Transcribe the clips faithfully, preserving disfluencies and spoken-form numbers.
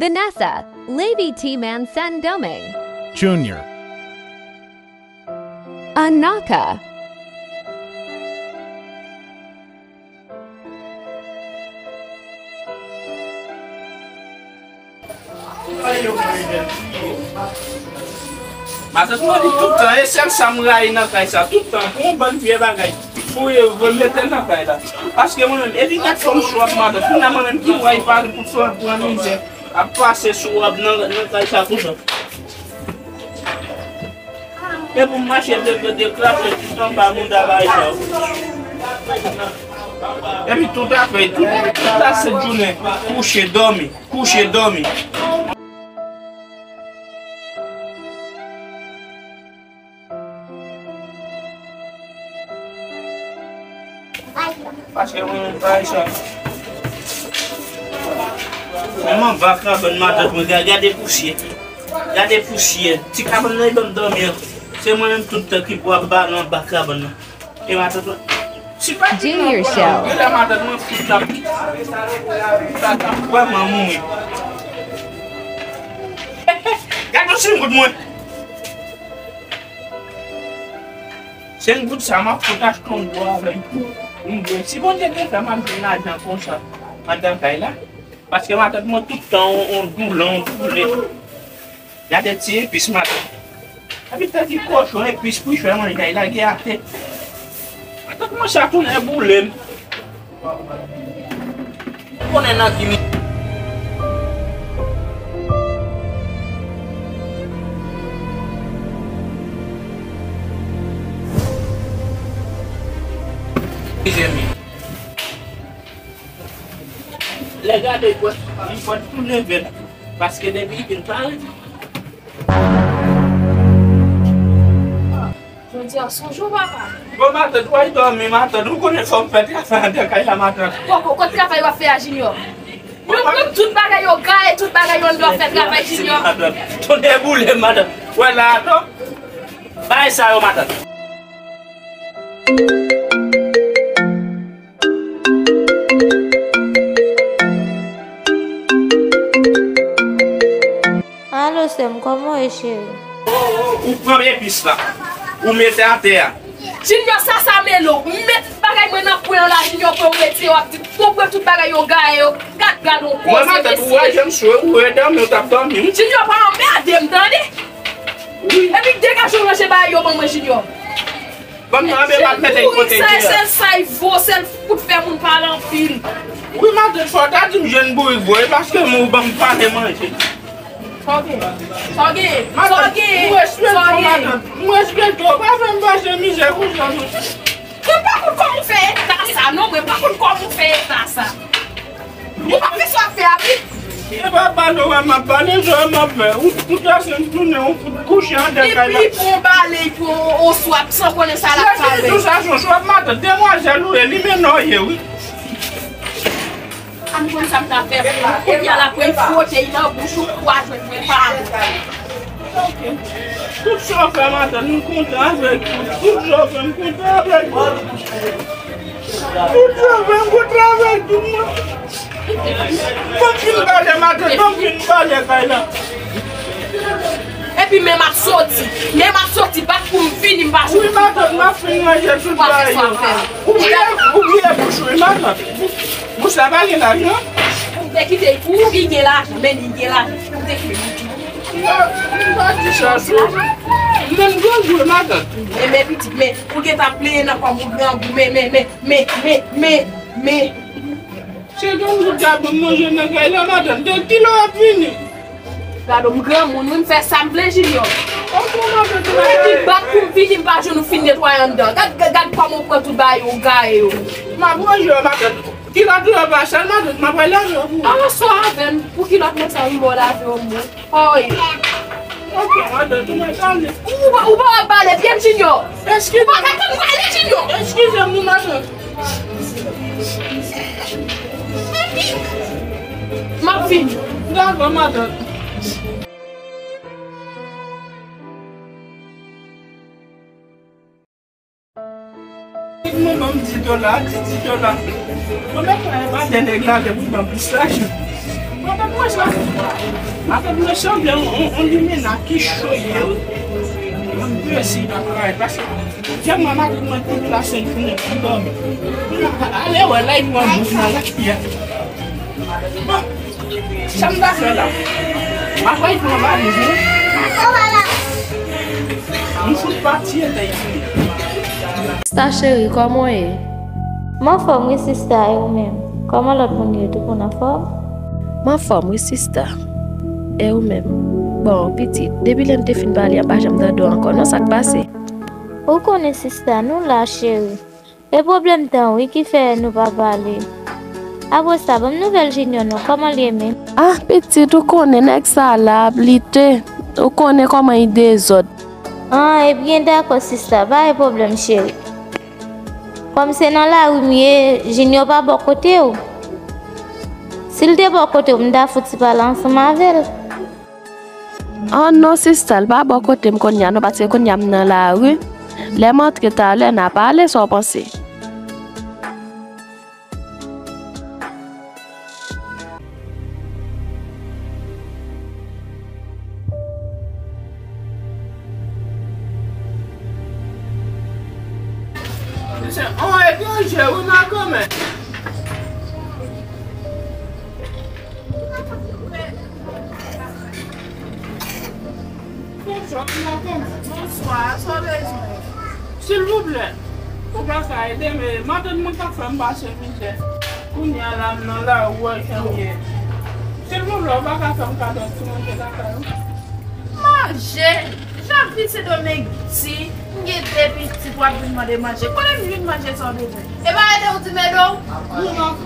Vanessa, Lady T Man San Doming. Junior. Anaka. Matant mwen di tout tan, e sèl sa m rayi nan kay sa, tout tan, pou yon bann vye bagay, pou yo remete l nan kay la. Paske mwen menm, epi gad fòm sou ap matant, kounye a mwen menm ki wè pari pou sou ap pran mizè, ap pase sou ap nan, nan kay sa konsa. E pou m mache de, de, dekrape tout anba mouda bagay sa yo. Epi tout apre, tout, tout la sent jounen, kouche, dòmi, kouche, dòmi. Paske mwen menm pa jan. Menm anba kabann matant mwen, ga-, gade pousyè. Gade pousyè. Ti kabann nan, li ban m dòmi an. Se mwen menm tout tan ki pou ap bale anba kabann nan. E matant mwen. Si pa ti Junior Show. Gade matant mwen, tout la. Sa t ap vrèman mouri. Gade yon seng goud mwen. Seng goud sa, m ap fout achte yon dlo avè l. Yon dlo. Si Bondye te fè m ap jwenn lajan konsa anndan kay la. Paske matant mwen tout tan yon, yon doulè, yon doulè. Gade ti epis matant. Epi tankou kochon, epis pou fè manje, l lage atè. Matant mwen sa tounen boule m. Konnen nan ki mi- Lè gade, li pwèt, li pwèt tou leve l. Paske depi li vin pare. Jodi a, se yon jou, papa. Bon, matant, w al dòmi, matant. Ou konnen fò m fè travay anndan kay la, matant. Poko, kot travay w ap fè a, Junior? Yo pran tout bagay yo gaye, tout bagay yo anndan fè travay, Junior. Matant, tonnè boule, matant. Wè la, non? Bay sa yo, matant. Alo, sè m, kòman w ye, cheri? Ou pran epis la, ou mete atè a. Junior, sa sa mele w. M met bagay mwen nan kwen an la, Junior, pou w retire, w ap di, w pran tout bagay yo gaye yo. Gad, gad yon koze, mesye. Mwen, matant, ou wè, jan m sou, ou wè, dòmi, ou t ap dòmi, wi. Junior, pa anmède m, tande? Wi. Epi degaje w ranje bagay yo ban mwen, Junior. Ban m nan, anben, m ap mete l kote l ye a. Sèl sa y vo, sèl fout fè moun pale anpil. Wi, matant, fò w ta di m jwenn bourik vre, paske m ou ban m pale manje. Sa w gen? Sa w gen? Matant, m respekte w, matant. M respekte w. Pa fè m pase mizè konsa, non. Mwen pa konn kòman w fè eta sa, non. Mwen pa konn kòman w fè eta sa. Ou pa fè sa w ap fè a, wi. E pa pale w wè m ap pale, jwe m ap fè. Ou tout la sèn tounen, ou fout kouche anndan kay la. Epi pou w bale, pou w oswa, san konnen sa l ap fè avè l. Tout sa, se w ap matant, demwazèl ou ye, li mennen w ye, wi. A m konn sa m ta fè pou ou. Kounye a la, pou l fwote, l nan bouch ou, pou w a jwenn mwen pa avè w. Tout sa w fè, matant, m kontan avèk ou. Tout sa w fè, m kontan avèk ou. Tout sa w fè, m kontan avèk ou, mwen. Ban m fin pale, matant, ban m fin pale, kay la. Epi men m ap soti. Men m ap soti, bat pou m vini, m pa jwenn. Wi, matant, m ap fin ranje tout bagay yo. Ou bliye, ou bliye bouch ou, wi, matant. Bouch la pa gen lajan. Ou te kite l pou ou, li gen lajan, men li gen lajan. Ou te kite l. M pa di sa sou. Men grangou, matant. Men, men pitit, men ou gentan ap plenyen nan kò m, ou grangou, men, men, men, men, men, men, men. Se grangou ta ban m manje nan kay la, matant. De kilè w ap vini? Gade, m granmoun, wi, m fè sa m vle, Junior. Ok, matant. Epi bat pou m vini, m pa jwenn ou fin netwaye anndan. Gad, gad, gad kòman w pran tout bagay yo, w gaye yo. M ap ranje yo, matant. Kilòt ou yo pa sal, matant, m ap al lave yo pou ou. Avanse w avè m. Pou kilòt mwen sa, wi, m ba w lave yo, mwen. Oy. Ok, matant, ou mèt ale. Ou, ou pa, ou pa wè bale pye m, Junior. Eskize m. Ou pa ka tann bale, Junior. Eskize m, wi, matant. M ap vini. Dakò, matant. Nèg mwen ban m di dola, di di dola. Mwen mèt fè yon bagay nèg la, lè pou ban m plis lajan. Matant mwen sa, matant mwen sanble yon, yon, yon limena ki cho ye wi. Yon mesye pa travay paske jèm mwen matant mwen tout lasèn jounen pou dòmi. Ale wè la yon moun nan la ki a. Bon, sa m ta fè la? M ap al pran valiz mwen. M fout pati antre isit. Sista cheri, kòman w ye? M anfòm wi sista, e ou menm? Kòman lòt moun yo, tout moun anfòm? M anfòm wi sista, e ou menm? Bon pitit, depi lè n te fin pale an, m pa janm tande w ankò non, sa k pase? Ou konnen sista, nou la cheri. E pwoblèm tan wi ki fè nou pa pale. Apre sa, ban m nouvèl Junior non, kòman l ye menm? Ah pitit, ou konnen nèg sa la ap lite. Ou konnen kòman li dezòd. Ah ebyen dakò sista, pa gen pwoblèm cheri. Kòm se nan lari m ye, Junior pa bò kote w? Si l te bò kote w, m ta fouti pale ansanm avè l. Oh non sista, l pa bò kote m kounye a non, paske kounye a m nan lari. Lè m antre talè n a pale, sa w panse? Misye on etranje wi makanmen. Bonswa, madanm. Bonswa, sa w bezwen? Silvouplè, ou pa ka ede m, e matant mwen k ap fè m pase mizè. Kounye a la, m nan lari, w wè jan m ye. Silvouplè, ou pa ka fè m kado ti manje lakay ou? Manje? Jan pitit ou menm ti, m gen de pitit, w ap vin mande manje. Kote m jwenn manje sa w bezwen? E pa ede w di m ede w?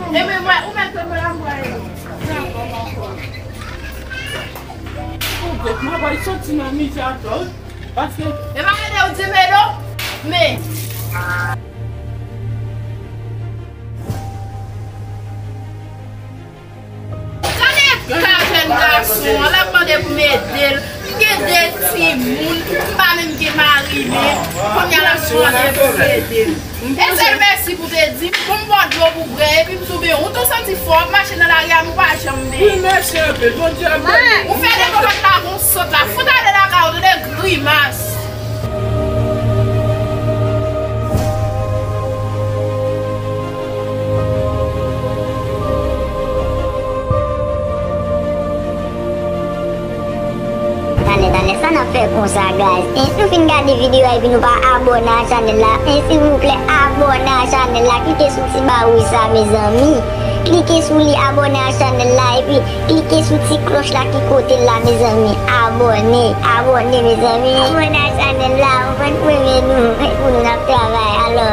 E men mwen, ou mèt fè mwen la, mwen ede w. Ou gèt mwen bay soti nan mizè atò wi. Paske e pa ede w di m ede w. Men gade ka jèn gason an, l ap mande pou m ede l. M gen de timoun, m pa menm gen mari menm. Kounye a l ap mande pou m ede l. E sèl mèsi pou te di m, pou m ba w dlo pou bwè, epi m sou byen. Ou tou santi fò, w ap mache nan lari a, m pa janm benyen. Wi, mèsi anpil. Bondye ap beni w. Ou fè de konpòt la gon sot la. Fout ale lakay ou, tande grimas. Talè, talè, sa n ap fè konsa, guys? En, nou fin gade videyo a epi nou pa abòne a chanèl la. En, silvouplè, abòne a chanèl la. Klike sou ti ba wouj sa, mezanmi. Klike sou li, abòne a chanèl la, epi klike sou ti klòch la ki kote l la, mezanmi. Abòne, abòne, mezanmi. Abòne a chanèl la, ou konn mwen renmen nou. E pou nou n ap travay, alò.